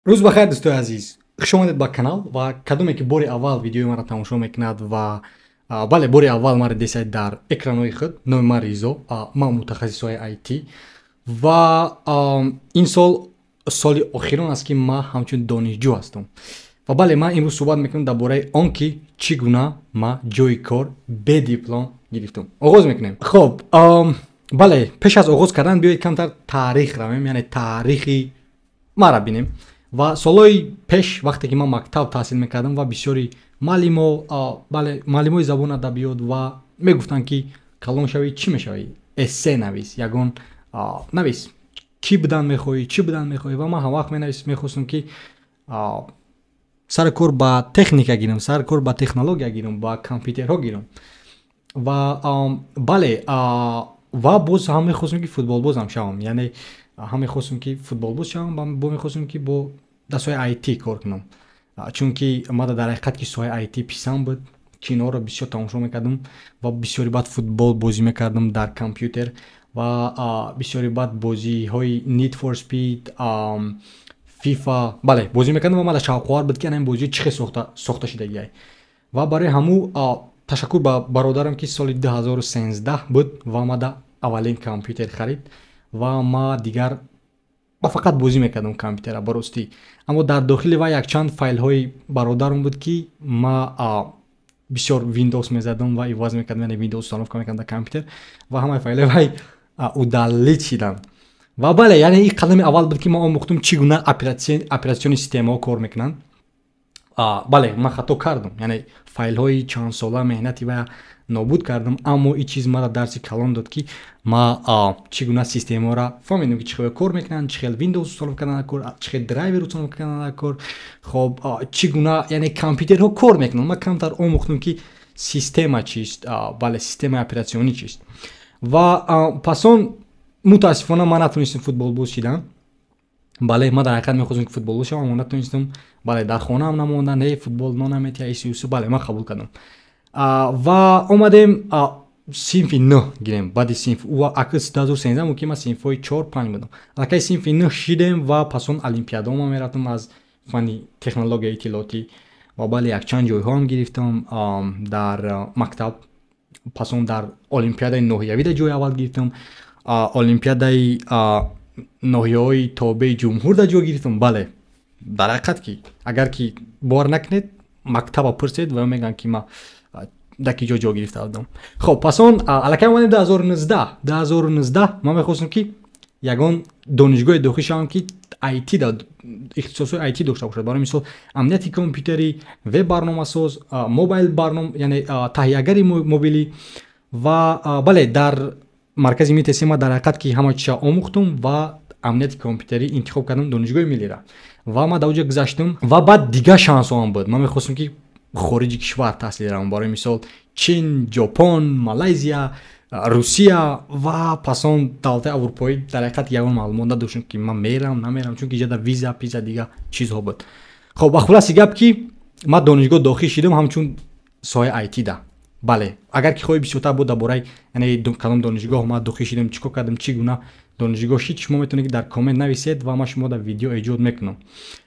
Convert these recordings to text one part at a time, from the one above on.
Рӯз бахайр, дӯстои азиз, хуш омадед ба канал. Ва кадоме ки бори аввал видеои маро тамошо мекунад ва бале, бори аввал маро десад дар экранҳои худ, номи ман Ризо, ман мутахассисҳои IT ва ин сол соли охирон аст, ки ман ҳамчун донишҷӯ ҳастам. Ва бале, ман имрӯз суҳбат мекунам дар бораи он, ки чӣ гуна ман ҷои кор бе диплом гирифтам. Оғоз мекунем. Хоб, бале, пеш аз оғоз кардан биёед камтар таърих равем, яъне таърихи маро бинем. Ва солҳои пеш, вақте ки ман мактаб таҳсил мекардам ва бисёри муаллимо, бале, муаллимои забон адабиёт ва мегуфтанд, ки калон шавӣ, чӣ мешавӣ, эссе навис, ягон навис, кӣ будан мехоҳӣ, чӣ будан мехоҳӣ. Ва ман ҳамвақт менавис, мехостам, ки сари кор ба техника гирам, сари кор ба технология гирам, ба компютерҳо гирам. Ва бале, ва боз ҳам мехостам, ки футболбозам шавам, яъне ҳам мехостам, ки футболбоз шавам, бо мехостам, ки бо дар соҳаи IT кор кунам, чунки мада дар ҳақиқат ки соҳаи IT писанд буд, киноро бисёр тамошо мекардам ва бисёри баъд футбол бозӣ мекардам дар компютер ва бисёри баъд бозиҳои Need for Speed, FIFA, бале, бозӣ мекардам ва мада шавқовар буд, ки ана ин бозӣ чӣ хел сохта шудагиай. Ва барои ҳаму ташаккур ба бародарам, ки соли 2013 буд ва мада аввалин компютер харид ва ма дигар ба фақат бозӣ мекардам компютера ба ростӣ. Аммо дар дохили вай якчанд файлҳои бародарам буд, ки ма бисёр Windows мезадам ва иваз мекардам, яъне Windows установка мекардам дар компютер ва ҳамаи файлҳои вай удалить шиданд. Ва бале, яъне ин қадами аввал буд, ки ман омӯхтум, чӣ гуна операционный системаҳо кор мекунанд. Бале, ман хато кардам, яъне файлҳои чандсола меҳнати вая нобуд кардам, аммо ин чиз мара дарси калон дод, ки ма чӣ гуна системаҳоро фаҳмидам, ки чӣ хел кор мекунанд, чӣ хел Windows установка кардан кор, чӣ хел драйвер установка кардан кор, хоб, чӣ гуна, яъне компютерҳо кор мекунанд. Ман камтар омӯхтам, ки система чист, бале, системаи оператсионӣ чист. Ва пас он мутаассифона ман натонистам футболбоз шидан. Бале, ман дар ҳақиқат мехостам, ки футболбоз шавам, аммо натонистам. Бале, дар хонаам намонданд, эй, футбол наметия, исюсу. Бале, ман қабул кардам ва омадем синфи нӯҳ гирем. Баъди синф акс 2013 мумкин ман синфҳои чор панҷ будам, аллакай синфи нӯҳ шидем ва пас он олимпиадао ман мерафтам аз фанни технологияи иттилоотӣ ва бале, якчанд ҷойҳоам гирифтам дар мактаб. Пас он дар олимпиадаи ноҳиявида ҷои аввал гирифтам, олимпиадаи ноҳияҳои тобеи ҷумҳурда ҷой гирифтам. Бале, дар ҳақиқат ки агар ки бовар накунед, мактаба пурсед ва мегӯянд, ки ман дар ки ҷо ҷо гирифта будам. Хоб, пас он аллакай омадем 2019. 2019 ман мехостам, ки ягон донишгоҳе дохил шавам, ки IT да ихтисосҳои IT дошта бошад, барои мисол амнияти компютерӣ, веб барномасоз, мобайл барном, яъне таҳиягари мобилӣ. Ва бале, дар маркази миллии тестӣ ман дар ҳақиқат ки ҳама чиза омӯхтум ва амнияти компютерӣ интихоб кардам донишгоҳи миллира ва ман дар оҷа гузаштам. Ва баъд дигар шансҳоам буд, ман мехостам, ки хориҷи кишвар таҳсил равам, барои мисол Чин, Ҷопон, Малайзия, Русия ва пас он давлатҳои аврупоӣ. Дар ҳақиқат ягон маълумот надоштам, ки ман мерам, намерам, чунки иҷода виза пиза дигар чизҳо буд. Хоб, ба хулоси гап, ки ман донишгоҳ дохил шидам ҳамчун соҳаи IT да. Бале, агар ки хоҳӣ бисёртар буд дар бораи, яъне кадом донишгоҳ ман дохил шидам, чӣ кор кардам, чӣ гуна донишгоҳ шид, шумо метавонед, ки дар коммент нависед ва ман шумо дар видео эҷод мекунам.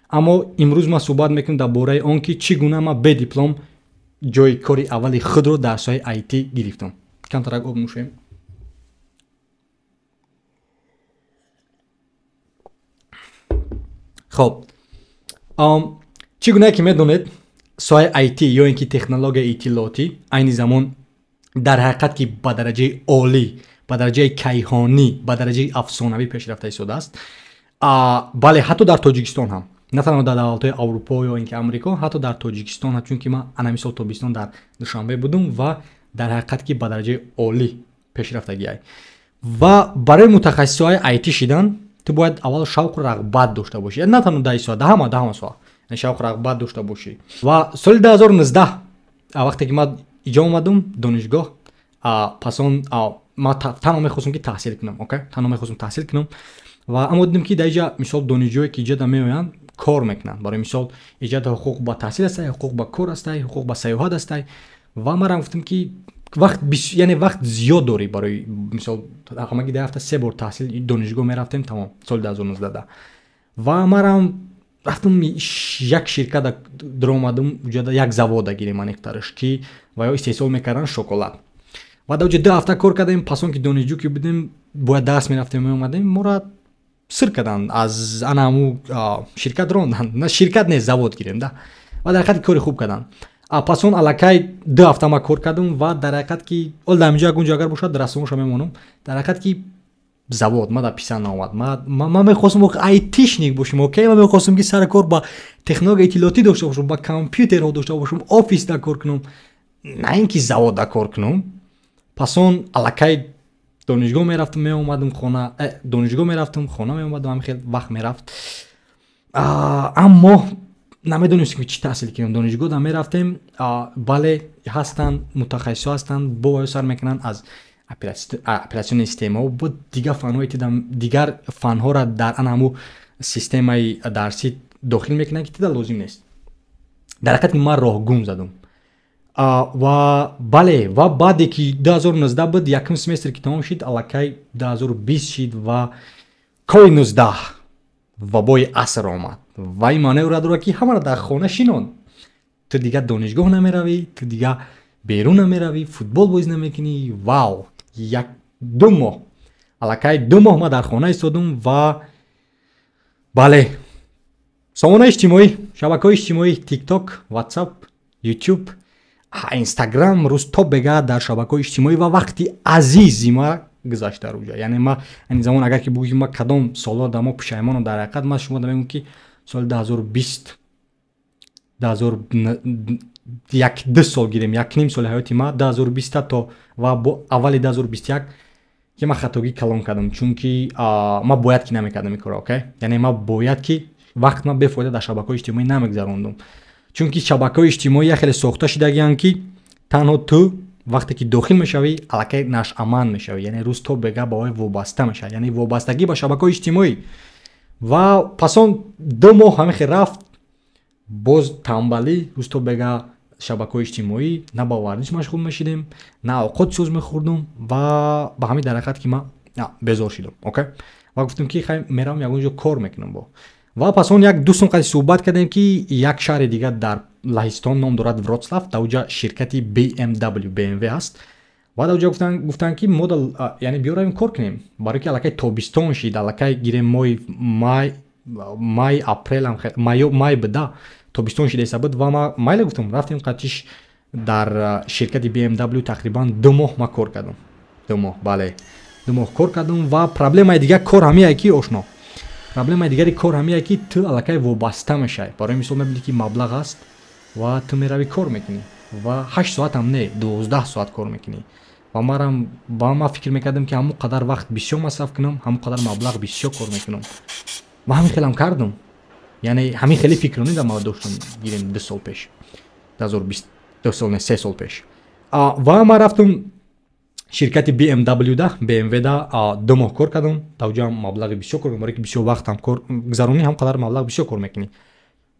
Аммо имрӯз ман суҳбат мекунам дар бораи он, ки чӣ гуна ман бе диплом ҷои кори аввали худро дар соҳаи IT гирифтам. Камтарак об нӯшем. Хоб, чӣ гунае ки медонед, соҳаи IT ё ин ки технологияи иттилоотӣ айни замон дар ҳақиқат ки ба дараҷаи олӣ, ба дараҷаи кайҳонӣ, ба дараҷаи афсонавӣ пешрафта истодааст. Бале, ҳатто дар Тоҷикистон ҳам, на танҳо дар давлатҳои Аврупо ё ин ки Амрико, ҳатто дар Тоҷикистон ҳам, чунки ман ана мисол тобистон дар Душанбе будум ва дар ҳақиқат ки ба дараҷаи олӣ пешрафтагиай. Ва барои мутахассисҳои IT шидан ту бояд аввал шавқу рағбат дошта бошӣ, на танҳо дар ин соҳа, дар ҳама соҳа шавқу рағбат дошта бошӣ. Ва соли 2019, вақте ки ман иҷо омадум донишгоҳ, пас он ман танҳо мехостам, ки таҳсил кунам, окей, танҳо мехостам таҳсил кунам. Ва аммо дидем, ки дар иҷа мисол донишҷӯе ки иҷода меоянд, кор мекунанд. Барои мисол, иҷода ҳуқуқ ба таҳсил ҳастай, ҳуқуқ ба кор ҳастай, ҳуқуқ ба сайёҳат ҳастай. Ва манам гуфтам, ки вақт, яъне вақт зиёд дорӣ. Барои мисол, ҳамагӣ дар ҳафта се бор таҳсил донишгоҳ мерафтем, тамом, соли 2019 ва манам Рафтам, як ширкат даромадам, уҷада як завода гирем, аниқтараш, ки ва ё истеҳсол мекарданд шоколад. Ва дар уҷа 2 ҳафта кор кардем. Пас он ки донишҷӯ ки будем, бояд дарс мерафтем, меомадем, моро сир карданд, аз ана ҳаму ширкат ронданд. На, ширкат не, завод гирем да. Ва дар ҳақиқат кори хуб карданд. Пас он аллакай 2 ҳафта ма кор кардам ва дар ҳақиқат ки ол дар инҷо ягон ҷо агар бошад, расмоша мемонам. Дар ҳақиқат ки завод ма дар писанд наомад. Ма мехостам айтишник бошем, окей? Ма мехостам, ки сари кор ба технология иттилоотӣ дошта бошам, ба компютерҳо дошта бошам, офисда кор кунам, на ин ки заводда кор кунам. Пас он аллакай донишгоҳ мерафтам, меомадам хона, донишгоҳ мерафтам, хона меомадам, ҳамин хел вақт мерафт. Аммо намедонистем, ки чӣ таҳсил кунем. Донишгоҳ да мерафтем, бале, ҳастанд мутахассисҳо, ҳастанд, бо сар мекунанд аз операционный системаҳо, бо дигар фанҳое, дигар фанҳоро дар ана ҳаму системаи дарсӣ дохил мекунанд, ки тида лозим нест. Дар ҳақиқат ман роҳ гум задам. Ва бале, ва баъде ки 2019 буд, якум семестр ки тамом шид, аллакай 2020 шид ва ковид-19, вабои аср омад. Ва ин маъное дорад, ки ҳамаро дар хона шинон. Ту дигар донишгоҳ намеравӣ, ту дигар берун намеравӣ, футбол бозӣ намекунӣ. Вау, як 2 моҳ, аллакай 2 моҳ ман дар хона истодум. Ва бале, сомонаи иҷтимоӣ, шабакаҳои иҷтимоӣ, Тикток, Ватсап, Ютуб, Инстаграм, рӯз то бега дар шабакаҳои иҷтимоӣ ва вақти азизи ма гузашт дар уҷа. Яъне ма ани замон агар ки бугӯи, ма кадом солҳо дар мо пушаймонам, дар ҳақиқат ман шумо мегӯм, ки соли 2020, як ду сол гирем, якним соли ҳаёти ма, 2020 то ва бо аввали 2021, ки ман хатогӣ калон кардам, чунки ман бояд ки намекардам ин корро, окей? Яъне ман бояд ки вақт ман бефоида дар шабакаҳои иҷтимоӣ намегузарондум, чунки шабакаҳои иҷтимоӣ як хеле сохта шудагианд, ки танҳо ту вақте ки дохил мешавӣ, аллакай нашъаманд мешавӣ, яъне рӯз то бега ба ой вобаста мешавӣ, яъне вобастагӣ ба шабакаҳои иҷтимоӣ. Ва пас он 2 моҳ ҳамин хел рафт, боз тамбалӣ, рӯз то бега шабакаҳои иҷтимоӣ, на ба варзиш машғул мешидем, на овқоти соз мехӯрдум. Ва ба ҳамин дарақат ки ман безор шидам, окей, ва гуфтам, ки хай, меравам, ягон ҷо кор мекунам бо. Ва пас он як дӯстон қади суҳбат кардем, ки як шаҳри дигар дар Лаҳистон ном дорад Вроцлав, дар уҷа ширкати BMW, BMW ҳаст. Ва дар уҷа гуфтанд, ки мо, яъне, биё равем, кор кунем, барои ки аллакай тобистон шид, аллакай гирем моҳи май, апрел, май буда, тобистон шидаиста буд. Ва ма майла гуфтам, рафтем қатиш дар ширкати BMW. Тақрибан 2 моҳ ма кор кардам, 2 моҳ, бале, 2 моҳ кор кардам. Ва проблемаи дигар кор ҳамияе, ки ошно, проблемаи дигари кор ҳамияе, ки ту аллакай вобаста мешавӣ. Барои мисол, мебинӣ, ки маблағ аст ва ту меравӣ, кор мекунӣ ва 8 соатам не, 12 соат кор мекунӣ. Ва марам ба ман фикр мекардам, ки ҳамон қадар вақт бисёр масраф кунам, ҳамон қадар маблағ бисёр кор мекунам. Ва ҳамин хелам кардам, яъне ҳамин хеле фикронӣ дар ман доштам, гирем 2 сол пеш, 2022 сол не, 3 сол пеш. Ва ман рафтам ширкати BMW да, BMW да 2 моҳ кор кардам. Дар маблағи бисёр кор, барои ки бисёр вақтам кор гузаронӣ, ҳам қадар маблағ бисёр кор мекунӣ.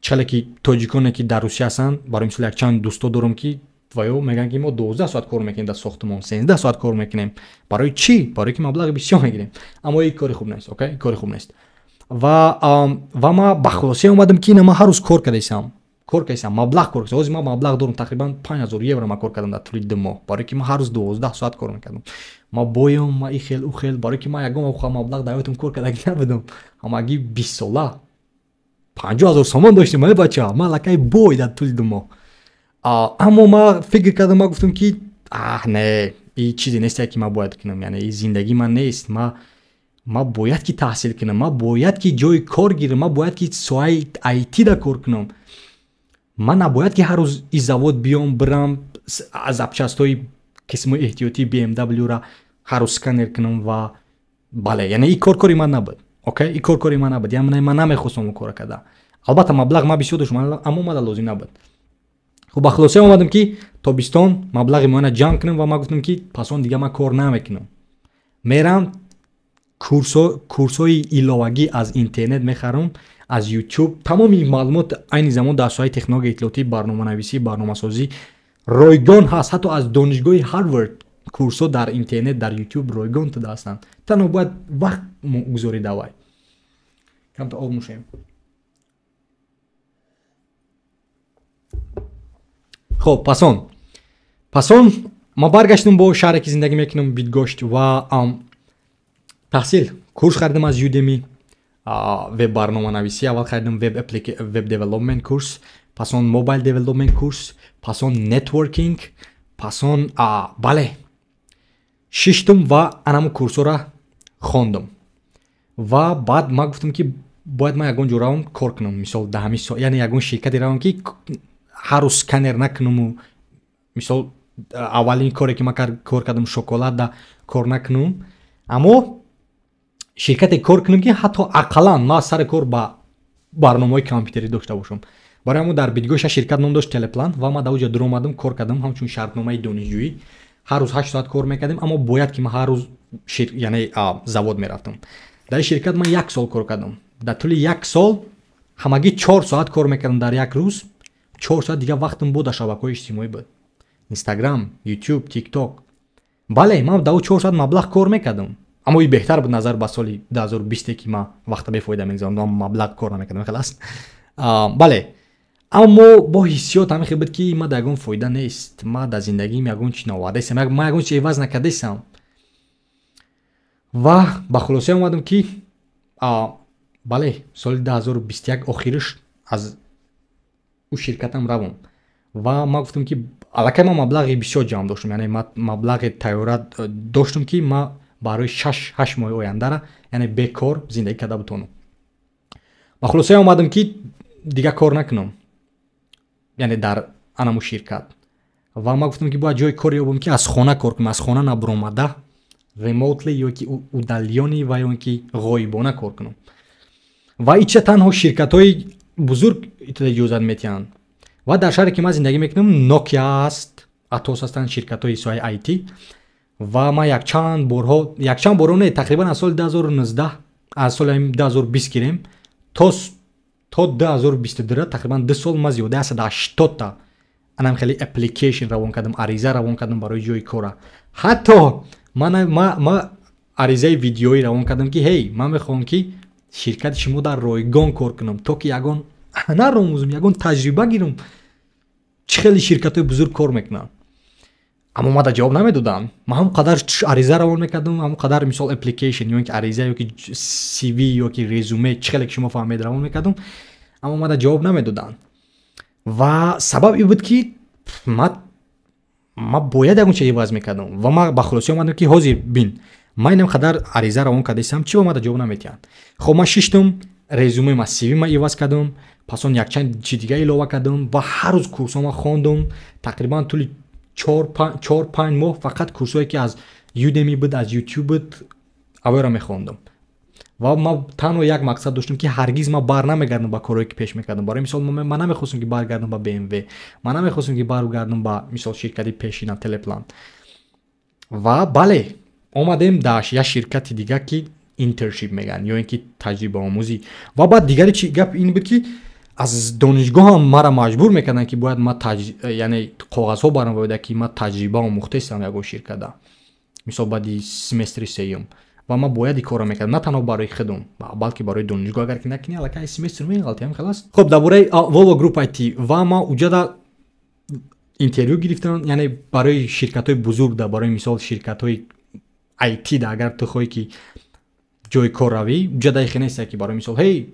Чале ки тоҷиконе, ки дар Русия ҳастанд, барои мисол, якчанд дӯсто дорам, ки ва ё мегӯянд, ки мо 12 соат кор мекунем дар сохтмон, 13 соат кор мекунем. Барои чӣ? Барои ки маблағи бисёр мегирем. Аммо ин кори хуб нест, окей, кори хуб нест. Ва ма ба хулоса омадам, ки ина ман ҳар рӯз кор кардасам, кор кардасам, маблағ кор кардасам. Ҳозир ман маблағ дорам, тақрибан 5000 евро ман кор кардам дар тӯли 2 моҳ, барои ки ман ҳар рӯз 12 соат кор мекардам. Ма боём, ма и хел, ӯ хел, барои ки ман ягон вақт маблағ дар ҳаётам кор кардагӣ набудам. Ҳамагӣ 20 сола 50 000 сомон доштем, ай бача, ман аллакай бой дар тӯли 2 моҳ. Аммо ман фикр кардам, ман гуфтам, ки аҳ, не, и чизе несте, ки ман бояд кунам, яъне и зиндагии ман нест. Ма бояд ки таҳсил кунам, ман бояд ки ҷои кор гирам, ман бояд ки соҳаи айтида кор кунам. Ман набояд ки ҳар рӯз и завод биём, бирам, запчастҳои қисмҳои эҳтиётии BMW-ра ҳар рӯз сканер кунам. Ва бале, яъне и кор кори ман набуд, окей, и кор кори ман набуд, яъне ман намехостам он кора карда. Албатта, маблағ ман бисёр доштам, аммо мада лозим набуд. Хуб, ба хулоса омадам, ки тобистон маблағи муайяна ҷамъ кунам. Ва ман гуфтам, ки пас он дига ман кор намекунам, мерам, курсҳои иловагӣ аз интернет мехарам, аз Ютуб. Тамоми маълумот айни замон дар соҳаи технологияи иттилоотӣ, барноманависӣ, барномасозӣ ройгон ҳаст. Ҳатто аз донишгоҳи Ҳарвард курсҳо дар интернет, дар Ютуб ройгон туда ҳастанд. Танҳо бояд вақт гузорӣ. Давай камта об нӯшем. Хоб, пасон ман баргаштам бо шаҳре, ки зиндагӣ мекунам, Бидгошт, ва таҳсил, курс харидам аз Udemy, веб барноманависӣ. Аввал харидам web development курс, пас он mobile development курс, пас он networking, пас он, бале, шиштум ва анаму курсҳоро хондум. Ва баъд ман гуфтам, ки бояд ман ягон ҷо равам, кор кунам, мисол, да ҳамин, яъне ягон ширкате равам, ки ҳар рӯз сканер накунаму, мисол, аввалин коре, ки ман кор кардам, шоколада кор накунам, аммо ширкате кор кунам, ки ҳатто ақаллан ман сари кор ба барномаҳои компютерӣ дошта бошам. Барои ҳамон дар Бидгоша ширкат ном дошт Телеплан ва ман дар оҷа дуромадам, кор кардам ҳамчун шартномаи донишҷӯӣ. Ҳар рӯз 8 соат кор мекардем, аммо бояд ки ман ҳар рӯз, яъне, завод мерафтам. Дар ин ширкат ман як сол кор кардам. Дар тӯли як сол ҳамагӣ 4 соат кор мекардам дар як рӯз, 4 соат. Дигар вақтам буд дар шабакаҳои иҷтимоӣ буд: Инстаграм, Ютуб, Тикток. Бале, ман дар 4 соат маблағ кор мекардам, аммо и беҳтар буд назар ба соли 2020, ки ман вақта бефоида мегузарондам, маблағ кор намекардам. Хел аст, бале, аммо бо ҳиссиёт ҳамин хел буд, ки ма дар ягон фоида нест, ма дар зиндагиам ягон чи наовардаистам, ма ягон чи иваз накардаистам. Ва ба хулоса омадам, ки, бале, соли 2021 охириш аз ӯ ширкатам равом. Ва ман гуфтам, ки аллакай ман маблағи бисёр ҷамъ доштам, яъне ма маблағи тайёра доштам, ки ма барои 6-8 моҳи ояндара, яъне, бекор зиндагӣ карда бутонам. Ба хулосае омадам, ки дигар кор накунам, яъне дар анаму ширкат. Ва ман гуфтам, ки бояд ҷои кор ёбам, ки аз хона кор кунам, аз хона набуромада, remotely ё ки удалённо ва ё ки ғоибона кор кунам. Ва ича танҳо ширкатҳои бузург иҷозат метиҳанд. Ва дар шаҳре, ки ман зиндагӣ мекунам, Nokia аст, Атос ҳастанд, ширкатҳои соҳаи IT. Ва ман якчанд борҳо, якчанд борҳо не, тақрибан аз соли 2019, аз соли 2020 гирем то 2022, тақрибан 2 сол, ман зиёда 180-та анам хеле application равон кардам, ариза равон кардам барои ҷои кора. Ҳатто ма аризаи видеоӣ равон кардам, ки ҳей, ман мехоҳам, ки ширкати шумо дар ройгон кор кунам, то ки ягон ҳунар омӯзам, ягон таҷриба гирам, чӣ хеле ширкатҳои бузург кор мекунанд. Аммо мада ҷавоб намедоданд. Ман ҳамон қадар ариза равон мекардам, ҳамон қадар, мисол, application ё ки ариза, ё ки CV, ё ки резюме, чӣ хеле ки шумо фаҳмед, равон мекардам, аммо мада ҷавоб намедоданд. Ва сабаб ин буд, ки ма бояд ягон чиз иваз мекардам. Ва ма ба хулоса омадам, ки ҳозир бин, ман инам қадар ариза равон кардаистам, чӣ ба мада ҷавоб наметиҳанд? Хоб, ман шиштум, резюме ма, CV ма иваз кардам, пас он якчанд чи дига илова кардам ва ҳар рӯз курсҳома хондум. Тақрибан тӯли 4-5 моҳ фақат курсҳое, ки аз Udemy буд, аз YouTube буд, авоеро мехондам. Ва ман танҳо як мақсад доштам, ки ҳаргиз ман бар намегардам ба корҳое, ки пеш мекардам. Барои мисол, ман намехостам, ки баргардам ба BMW, ман намехостам, ки баргардам ба, мисол, ширкати пешина, Телеплан. Ва бале, омадем дар як ширкати дига, ки internship мегӯянд ё ин ки таҷрибаомӯзӣ. Ва баъд дигари чи гап ин буд, ки аз донишгоҳам мара маҷбур мекарданд, ки бояд ма, яъне, коғазҳо барам бояда, ки ма таҷриба омӯхтаистам ягон ширката, мисол, баъди семестри сеюм. Ва ман бояд ин корро мекардам на танҳо барои худам, балки барои донишгоҳ. Агар ки накунӣ, аллакай семестр меғалти, ҳам хелас. Хоб, дар бораи Volvo Group IT. Ва ма уҷада интервю гирифтам, яъне барои ширкатҳои бузург да, барои мисол, ширкатҳои IT да, агар ту хоҳӣ, ки ҷои кор равӣ, уҷада ихе несте, ки, барои мисол, ҳей,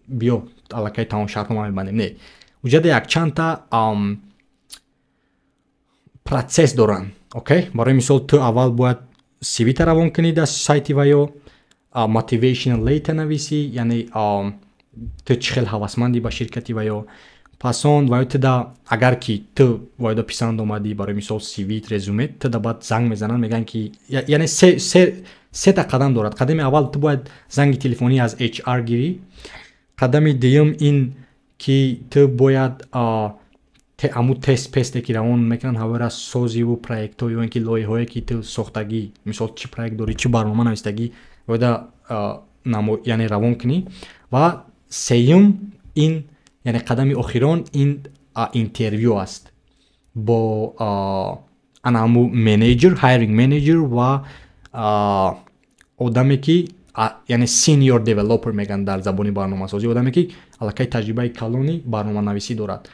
биё, аллакай тамом, шартнома мебандем. Не, уҷада якчандта процесс доранд, окей. Барои мисол, ту аввал бояд CV-та равон кунӣ дар сайти ва ё motivational letter нависӣ, яъне ту чӣ хел ҳавасмандӣ ба ширкати ва ё. Пас он ва ё ту да, агар ки ту ва ё да писанд омадӣ, барои мисол, CV, резюме, ту да баъд занг мезананд, мегӯянд, ки, яъне, сета қадам дорад. Қадами аввал, ту бояд занги телефонӣ аз HR гирӣ. Қадами дуюм ин ки ту бояд ҳамун тест песте, ки равон мекунанд, ҳавояра созиву проектҳо ё ин ки лоиҳаое, ки ту сохтагӣ, мисол, чӣ проект дорӣ, чӣ барнома навистагӣ, бояда, яъне, равон кунӣ. Ва сеюм ин, яъне қадами охирон, ин интервю аст бо ана ҳаму менеҷер, hiring manager, ва одаме, ки, яъне, senior developer мегӯянд дар забони барномасозӣ, одаме, ки аллакай таҷрибаи калони барноманависӣ дорад.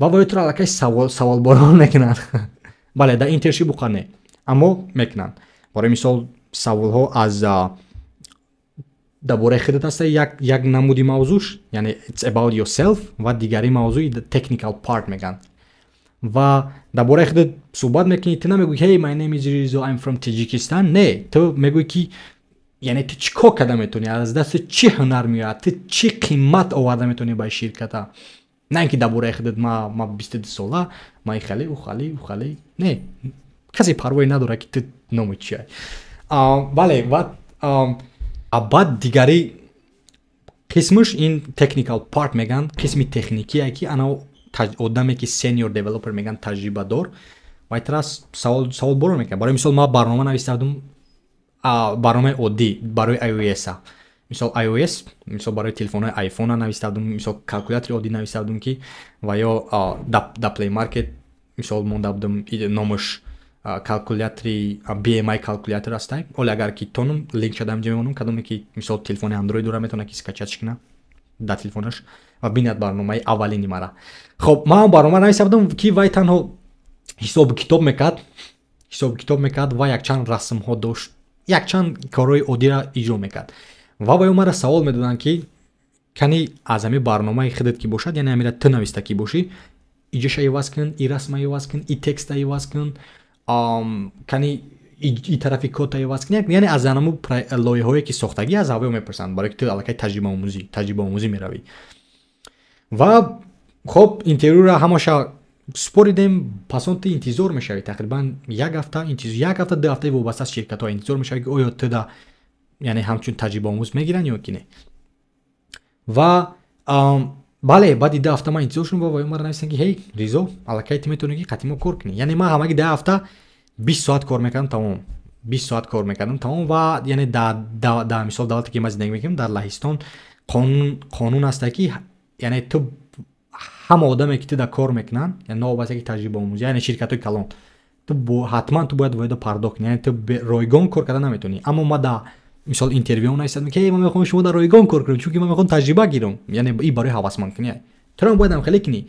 Ва бояд туро аллакай саволборон мекунанд. Бале, дар internship буқа не, аммо мекунанд. Барои мисол, саволҳо аз дар бораи худат аста, як намуди мавзӯш, яъне it's about yourself, ва дигари мавзӯи technical part мегӯянд. Ва дар бораи худат суҳбат мекунӣ. Ту намегӯӣ: "Hey, my name is Rizo, I'm from Tajikistan." Не, ту мегӯӣ, ки яъне ту чӣ кор карда метавонӣ, аз дасти чӣ ҳунар меояд, ту чӣ қимат оварда метавонӣ ба ширката. На ин ки дар бораи худат: ма 22 сола, ма и хеле, ӯ хеле, ӯ хеле. Не, касе парвое надорад, ки ту номи чия. Бале, ва баъд дигари қисмаш ин technical part мегӯянд, қисми техникие, ки ана одаме, ки senior developer мегӯянд, таҷрибадор, вайтара саволборон мекунад. Барои мисол, ман барнома нависта будам, барномаи оддӣ барои iOS, мисол iOS, мисол барои телефонҳои iPhone нависта будам, мисол калкулятори оддӣ нависта будам, ки ва ё да Play Market мисол монда будам, номаш калкулятори BMI калкулятор астай. Оле, агар ки тонум, линк шада инҷа мемонам. Кадоме ки мисол телефони Android дора, метавонад ки скачать кунад дар телефонаш ва бинад барномаи аввалини мара. Хоб, ман барнома нависта будам, ки вай танҳо ҳисобу китоб мекард ва якчанд расмҳо дошт, якчанд корҳои оддиро иҷро мекард. Ва вай мара савол медоданд, ки кани аз ҳамин барномаи худат ки бошад, яъне ҳамира ту нависта ки бошӣ, иҷоша иваз кун, и расма иваз кун, и текста иваз кун, кани и тарафи кодта иваз кун. Яъне аз анаму лоиҳаое, ки сохтагӣ, аз ҳавоё мепурсанд, барои ки ту аллакай таҷрибаомӯзӣ меравӣ. Ва хоб, интервюро ҳамаша супоридем. Пас он ту интизор мешавӣ тақрибан як ҳафта, як ҳафта, 2 ҳафтаи, вобаста аз ширкатҳо. Интизор мешавӣ, ки оё туда, яъне ҳамчун таҷрибаомӯз мегиранд ё ки не. Ва бале, баъди 2 ҳафта ман интизор шудам ва мара нависанд, ки ҳей, Ризо, аллакай ту метавонӣ, ки қатъи мо кор кунӣ. Яъне ман ҳамаги 2 ҳафта 20 соат кор мекардам, тамом. 20 соат кор мекардам, тамом. Ва яъне да мисол давлате, ки ман зиндагӣ мекунам, дар Лаҳистон, қонун аста, ки яъне ту ҳама одаме, ки ту да кор мекунанд, яъне новобаста ки таҷрибаомӯзӣ, яъне ширкатҳои калон, ту ҳатман ту бояд воида пардохт кунӣ, яъне ту ройгон кор карда наметавонӣ. Аммо ма да мисол интервю нависадам, ки ман мехоҳам шумо дар ройгон кор кунам, чунки ман мехоҳам таҷриба гирам. Яъне и барои ҳавасмандкунӣ. Туро бояд ҳам хеле кунӣ,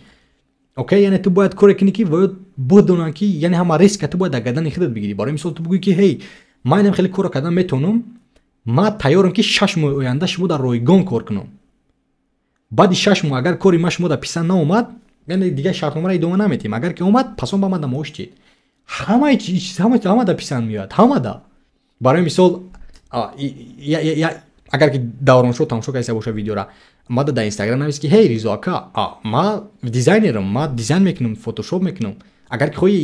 окей. Яъне ту бояд коре кунӣ, ки бояд бидонанд, ки яъне ҳама риска ту бояд дар гардани худат бигирӣ. Барои мисол, ту бигӯӣ, ки ҳей, ман инам хеле корро кардан метавонам, ман тайёрам, ки 6 моҳи оянда шумо дар ройгон кор кунам. Баъди 6 моҳ агар кори ма шумо дар писанд наомад, яъне дигар шартномаро идома наметиҳем. Агар ки омад, пас он ба ман да маош диҳед. Ҳама да писанд меояд, ҳама да. Барои мисол, агар ки давроншо тамошо кардиса боша видеора, мада дар Инстаграм навис, ки ҳей, Ризо ака, ма дизайнерам, ма дизайн мекунам, Фотошоп мекунам. Агар ки хоҳӣ,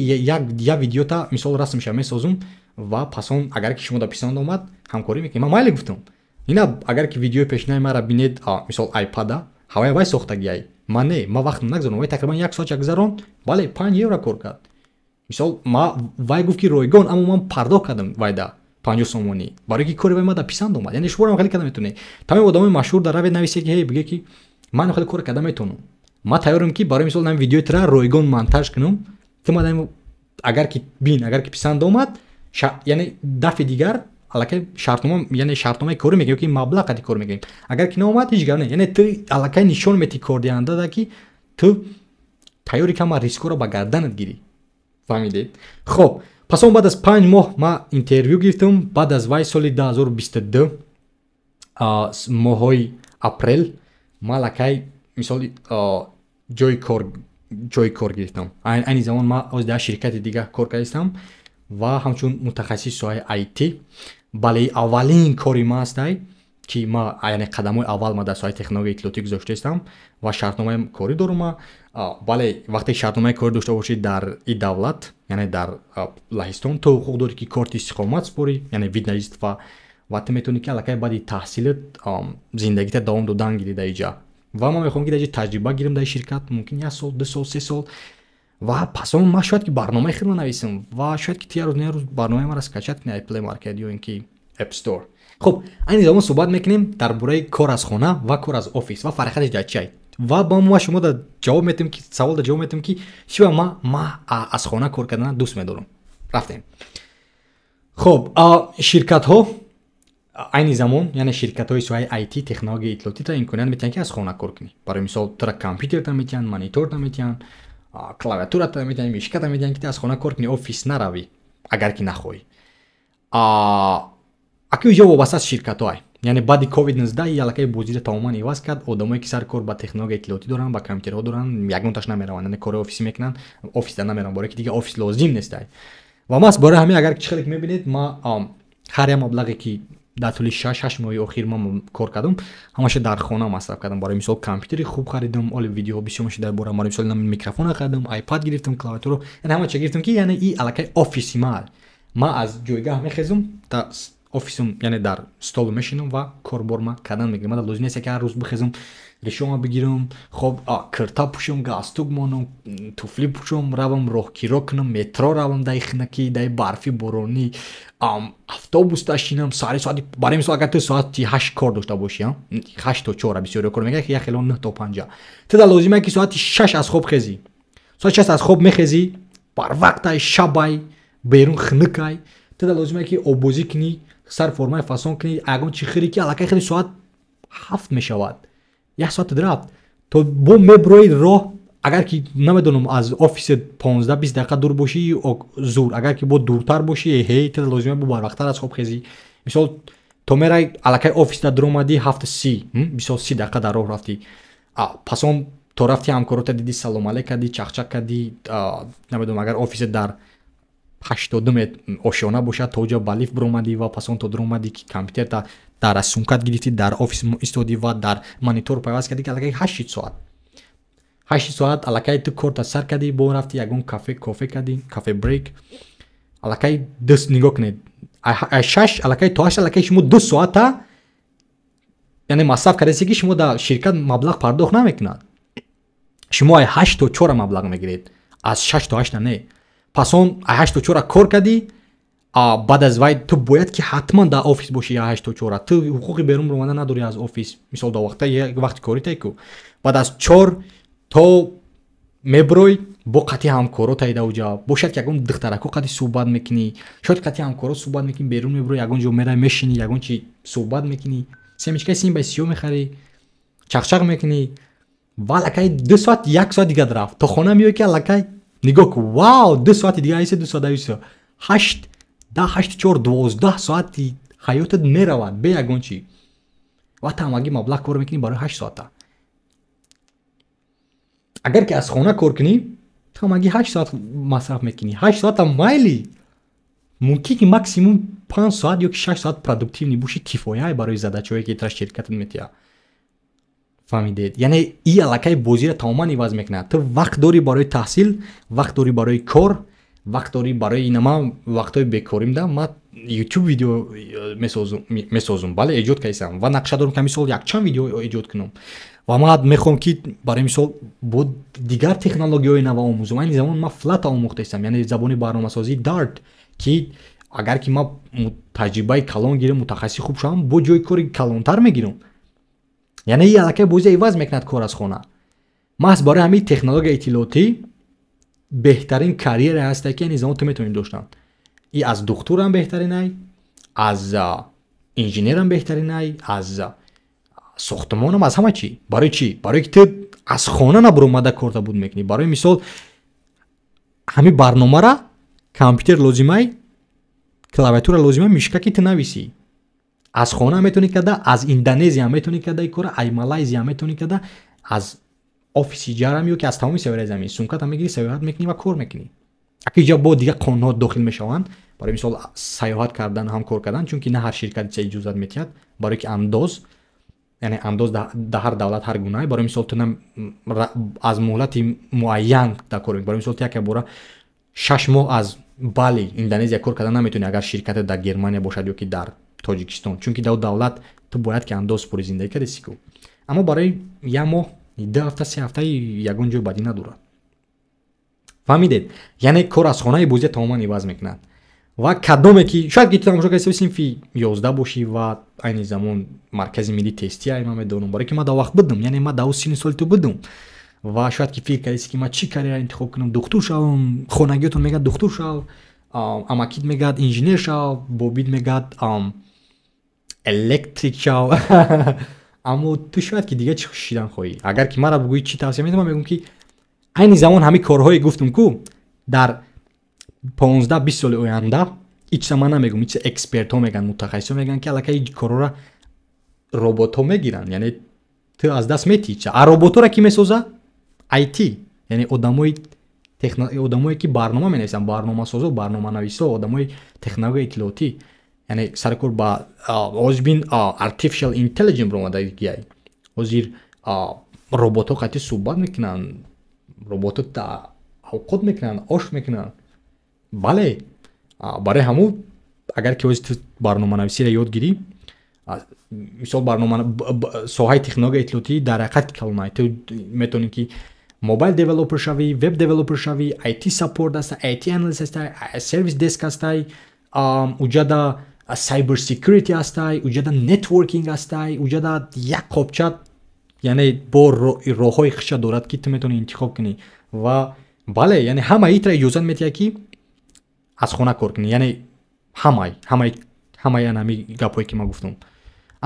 як видеота мисол расмша месозум ва пас он агар ки шумо да писанд омад, ҳамкорӣ мекунем. Ман майли гуфтам. Ина, агар ки видеои пешинаи мара бинед, мисол айпада ҳавай вай сохтагиай, ман не, ма вақтам нагзаронам. Вай тақрибан як соат гузарон, бале, 5 евро кор кард. Мисол, ма вай гуфт, ки ройгон, аммо ман пардохт кардам вайда 50 сомонӣ, барои ки кори вай мада писанд омад. Яъне шуморо хеле карда метавонед. Тамоми одамои машҳур дар равед, нависе, ки ҳей, биге, ки ман хеле кор карда метавонам, ман тайёрам, ки барои мисол ҳамин видеои тра ройгон монтаж кунам. Ту мада агар ки бин, агар ки писанд омад, яъне дафъи дигар аллакай шартнома, яъне шартномаи корӣ мекунем, ки маблағ қади кор мекунем. Агар ки наомад, ҳеҷ гап не. Яъне ту аллакай нишон метиҳӣ кордиҳандада, ки ту тайёри ки ҳама рискҳоро ба гарданат гирӣ. Фаҳмидед? Хоб, пас он баъд аз 5 моҳ ман интервю гирифтам. Баъд аз вай соли 2022 моҳҳои апрел ман аллакай мисол ҷои кор гирифтам. Айни замон ман оз дар ширкати дига кор кардистам ва ҳамчун мутахассиси соҳаи IT. Бале, аввалин кори ман астай, ки ма, яъне қадамҳои аввал ма дар соҳаи технологияи иттилоотӣ гузоштаистам ва шартномаи корӣ дорум ма. Бале, вақте шартномаи корӣ дошта бошӣ дар и давлат, яъне дар Лаҳистон, ту ҳуқуқ дорӣ, ки корти истиқомат супорӣ, яъне вид на жительство, ва ту метавонӣ, ки аллакай баъди таҳсилат зиндагита давом додан гирӣ дар иҷа. Ва ман мехоҳам, ки дар иҷа таҷриба гирам дар ширкат, мумкин як сол, 2 сол, 3 сол, ва пас он ман шояд ки барномаи худро нависам ва шояд ки ту як рӯз, на як рӯз барномаи маро скачать кунӣ Play Market ё ин ки App Store. Хуб, айни замон суҳбат мекунем дар бораи кор аз хона ва кор аз офис ва фарқияташ дар чиай. Ва ба ма шумо да ҷавоб метиҳем, ки савол да ҷавоб метиҳем, ки чӣ ба ма аз хона кор кардан дӯст медорам. Рафтем. Хуб, ширкатҳо айни замон, яъне ширкатҳои соҳаи IT, технологияи иттилоотита, имконият метиҳанд, ки аз хона кор кунӣ. Барои мисол, тура компютерта метиҳанд, мониторта метиҳанд. Клавиатурата медиҳанд, мишката медиҳанд, ки ту аз хона кор кунӣ, офис наравӣ, агар ки нахоҳӣ. Аки иҷо вобаста аз ширкатҳое. Яъне баъди COVID-19 аллакай бозиро тамоман иваз кард. Одамое, ки сари кор ба технология иттилоотӣ доранд, ба компютерҳо доранд, ягонташ намераванд, яъне кори офисӣ мекунанд, офисда намераванд, барое ки дига офис лозим нестай. Ва маҳз барои ҳамин, агар чӣ хеле ки мебинед, ма ҳар як маблағе, ки дар тӯли 6-8 моҳи охир ман кор кардам, ҳамаша дар хона масраф кардам. Барои мисол, компютери хуб харидам, оли видеоҳо бисёр мешид дар бора. Барои мисол, микрофона харидам, iPad гирифтам, клавиатуро, яъне ҳама чиз гирифтам, ки яъне и аллакай офиси ма. Ма аз ҷойгаҳ мехезум, та офисум, яъне дар столу мешинам ва корбор ма кардан мегирам. Мада лозим нест, ки ҳар рӯз бихезум, ришома бигирам, хоб, кирта пӯшам, галстук монам, туфли пӯшам, равам, роҳкиро кунам, метро равам, дай хинаки, дай барфи боронӣ, автобус дашинам сари соати. Барои мисол, агар ту соати 8 кор дошта бошӣ, 8 то 4, бисёриё кор мекунад, як хело 9 то 5, ту дар лозима, ки соати 6 аз хоб хезӣ. Соати 6 аз хоб мехезӣ, барвақтай, шабай, берун хунукай, ту дар лозима, ки оббозӣ кунӣ, сар формаи фасон кунӣ, ягон чи хӯрӣ, ки аллакай хеле соат 7 мешавад, як соат рафт. То бо меброи роҳ, агар ки, намедонам, аз офиси 15-20 дақиқа дур бошӣ, зур, агар ки бо дуртар бошӣ, ҳей, ту лозима бо барвақттар аз хоб хезӣ. Мисол, то мерай, аллакай офисда дуромадӣ 7:30, мисол, 30 дақиқа дар роҳ рафтӣ. Пас он то рафти, ҳамкорота дидӣ, салом алейк кардӣ, чақчақ кардӣ, намедонам, агар офисет дар 80 метр ошёна бошад, то ҷо ба лифт биромадӣ ва пас он то дуромадӣ, ки компютерта дар сумкат гирифтӣ, дар офис истодӣ ва дар монитор пайваст кардӣ, ки аллакай 8 соат, 8 соат аллакай ту корта сар кардӣ. Бо рафти, ягон кафе кофе кардӣ, coffee break, аллакай дус. Нигоҳ кунед, 6 аллакай то 8, аллакай шумо 2 соата, яъне масраф кардасе, ки шумо дар ширкат маблағ пардохт намекунад. Шумо ай 8 то 4 маблағ мегиред, аз 6 то 8 не. Пас он ай 8 то 4 кор кардӣ, баъд аз вай ту бояд, ки ҳатман дар офис бошӣ 8 то 4. Ту ҳуқуқи берун омада надорӣ аз офис, мисол, дар вақта вақти корӣ ку. Баъд аз 4 то меброй, бо қатъи ҳамкоро таида уҷа бошад, ки ягон духтарако қати суҳбат мекунӣ, шояд қатъи ҳамкоро суҳбат мекунӣ, берун меброй, ягон ҷо мерай, мешинӣ, ягон чи суҳбат мекунӣ, семечкаи симбаи сиёҳ мехарӣ, чақчақ мекунӣ ва аллакай 2 соат, як соат дигар рафт. То хона меоӣ, ки аллакай, нигоҳ ку, вау, 2 соати дига, айсе 2 соат, айсе 8, 10, 8, 4, 12 соати ҳаётат меравад бе ягон чӣ ва тамагӣ маблағ кор мекунӣ барои 8 соата. Агар ки аз хона кор кунӣ, тамагӣ 8 соат масраф мекунӣ. 8 соата майли, мумкин ки максимум 5 соат ё ки 6 соат продуктивный бошӣ, кифояй барои задачаҳое, ки тра ширкатат метиҳад. Фаҳмидед? Яъне и аллакай бозиро тамоман иваз мекунад. Ту вақт дорӣ барои таҳсил, вақт дорӣ барои кор, вақт дорӣ барои ина. Ман вақтҳои бекоримда ма YouTube видео месозум, бале, эҷод кардам ва нақша дорам, ки ҳамин сол якчанд видео эҷод кунам. Ва ман мехоҳам, ки барои мисол бо дигар технологияҳои нав омӯзам. Айни замон ман Flutter омӯхтаистам, яъне забони барномасозии Dart, ки агар ки ман таҷрибаи калон гирам, мутахассиси хуб шавам, бо ҷои кори калонтар мегирам. Яъне и аллакай бозия иваз мекунад кор аз хона. Маҳз барои ҳамин технологияи иттилоотӣ беҳтарин карьере ҳаста, ки айни замон ту метавонӣ доштан. И аз духтурам беҳтаринай, аз инженерам беҳтаринай, аз сохтмонам, аз ҳама чӣ. Барои чӣ? Барое ки ту аз хона набуромада корта буд мекунӣ. Барои мисол, ҳамин барномара компютер лозимай, клавиатура лозимай, мишка, ки ту нависӣ. Аз хона метавонӣ карда, аз Индонезия метавонӣ карда и кора, ай Малайзия метавонӣ карда, аз офиси ҷарам ё ки аз тамоми саёраи замин. Сумката мегирӣ, саёҳат мекунӣ ва кор мекунӣ. Аки иҷа бо дигар қонунҳо дохил мешаванд, барои мисол, саёҳат кардан ҳам кор кардан, чунки на ҳар ширкат ча иҷозат метиҳад, барое ки андоз, яъне андоз дар ҳар давлат ҳар гуна. Барои мисол, ту аз муҳлати муайян дар кор, барои мисол, ту яке бора 6 моҳ аз Бали, Индонезия кор кардан наметавонӣ, агар ширкатат дар Германия бошад ё ки дар Тоҷикистон, чунки дар давлат ту бояд ки андоз пури зиндагӣ кардӣ ку. Аммо барои як моҳ, 2 ҳафта, 3 ҳафта ягон ҷой бадӣ надорад. Фаҳмидед? Яъне кор аз хонаи бозия тамоман иваз мекунад. Ва кадоме ки шояд ки ту тамошо кардӣ, синфи 11 бошӣ ва айни замон маркази миллии тестӣ, ай ман медонам, барое ки ман дар вақт будам, яъне ман дар синни соли ту будам ва шояд ки фикр кардӣ, ки ман чӣ карьера интихоб кунам, духтур шавам, хонагиётон мегӯяд, духтур шав, амакит мегӯяд, инженер шав, бобит мегӯяд, электрик шав. Аммо ту шояд ки дига чӣ шидан хоҳӣ. Агар ки маро бигӯӣ, чӣ тавсия медиҳам, ман мегӯям, ки Айни замон ҳамин корҳое гуфтум ку дар 15-20 соли оянда ичса ман намегум, ичса экспертҳо мегӯянд, мутахассисҳо мегӯянд, ки аллакай корҳоро роботҳо мегиранд, яъне ту аз даст метиҳӣ ичса. А роботҳоро ки месоза? IT, яъне одамое ки барнома менависанд, барномасозо, барноманависо, одамои технологияи иттилоотӣ, яъне саркор ба ҳозир бин artificial intelligence омадагиай. Ҳозир роботҳо қатъи суҳбат мекунанд, роботҳо авқот мекунанд, ош мекунанд. Бале, барои ҳамун агар ки ҳозир ту барноманависиро ёд гирӣ, мисол барнома соҳаи технологияи иттилоотӣ дар ҳақиқат калонай. Ту метавонӣ ки mobile developer шавӣ, web developer шавӣ, IT support ҳастай, IT analyst ҳастай, service desk ҳастай, уҷада cyber security ҳастай, уҷада networking ҳастай, уҷада як қопча, яъне бо роҳҳои хиша дорад, ки ту метавонӣ интихоб кунӣ. Ва бале, яъне ҳама итра иҷозат медиҳад, ки аз хона кор кунӣ, яъне ҳамаи ҳами гапҳое ки ман гуфтам.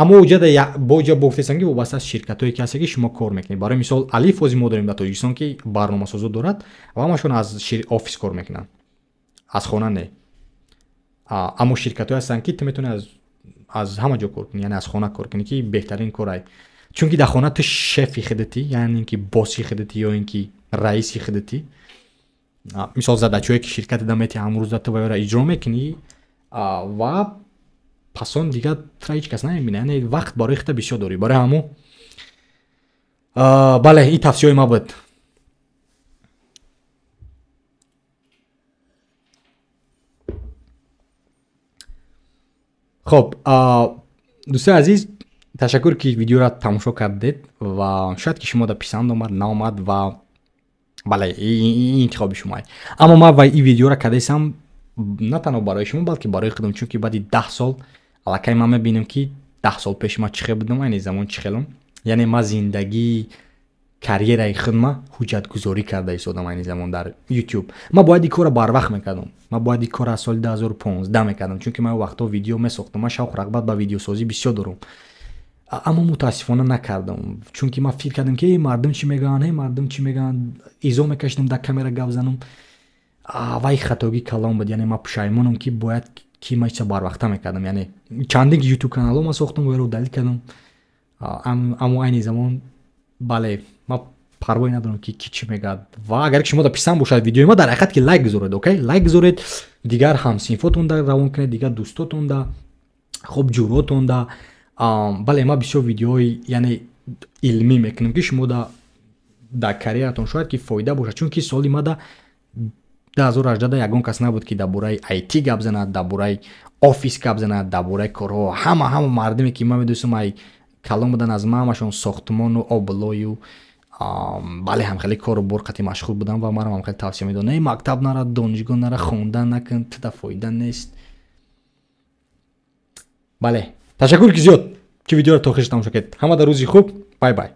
Аммо уҷада боҷа гуфтесам, ки вобаста аз ширкатҳое ки ҳаста, ки шумо кор мекунед. Барои мисол Алиф ҳозир мо дорем дар Тоҷикистон, ки барномасозо дорад ва ҳамашон аз офис кор мекунанд, аз хона не. Аммо ширкатҳое ҳастанд, ки ту метавонӣ аз ҳама ҷо кор кунӣ, яъне аз хона кор кунӣ, ки беҳтарин корай, чунки дар хона ту шефи худатӣ, яъне ин ки босси худатӣ ё ин ки раиси худатӣ. Мисол задачое ки ширкат да метиҳад, ҳамрӯза ту вайро иҷро мекунӣ ва пас он дигар тура ҳеҷ кас намебинад, яъне вақт барои худта бисёр дорӣ. Барои ҳамун бале, ин тавсияҳои ман буд. Хоб, дӯстои азиз, ташаккур, ки видеоро тамошо кардед ва шояд ки шумо да писанд омад, наомад, ва бале, ин интихоби шумоа. Аммо ман ва ин видеоро кардесам на танҳо барои шумо, балки барои худам, чунки баъди 10 сол аллакай ман мебинам, ки 10 сол пеш ман чӣ хел будам, айни замон чӣ хелам. Яъне ман зиндагии карьераи худма ҳуҷҷатгузорӣ карда истодам айни замон дар YouTube. Ман бояд ин корро барвақт мекардам, ман бояд ин корро аз соли 2015 мекардам, чунки ман вақтҳо видео месохтам, ман шавқу рағбат ба видеосозӣ бисёр дорам, аммо мутаассифона накардам, чунки ман фикр кардам, ки эй мардум чӣ мегӯянд, эй мардум чӣ мегӯянд, изо мекашидам дар камера гап занам. Вай хатогӣ калон буд, яъне ман пушаймонам, ки бояд ки ман чиза барвақта мекардам. Яъне чандин ютуб каналҳо ман сохтам, вайро удалить кардам, аммо айни замон бале, ман парвое надорам, ки ки чӣ мегӯяд. Ва агар ки шумо да писанд бошад видеои ма, дар ҳақиқат ки лайк гузоред, окей, лайк гузоред, дигар ҳамсинфотонда равон кунед, дигар дӯстотонда, хоб ҷуротонда. Бале, ман бисёр видеои яъне илмӣ мекунам, ки шумо дар карьератон шояд ки фоида бошад, чунки соли мада 2018 ягон кас набуд, ки дар бораи IT гап занад, дар бораи офис гап занад, дар бораи корҳо. Ҳама мардуме, ки ман медонистам, ай калон будан аз ман, ҳамашон сохтмону облою, бале, ҳамхеле кору бор қатъи машғул будам ва манам ҳамхеле тавсия медодам: эй, мактаб нара, донишгоҳ нара, хондан накун, туда фоида нест. Бале, ташаккур ки зиёд, ки видеоро то охираш тамошо кардед. Ҳама дар рӯзи хуб, bye bye.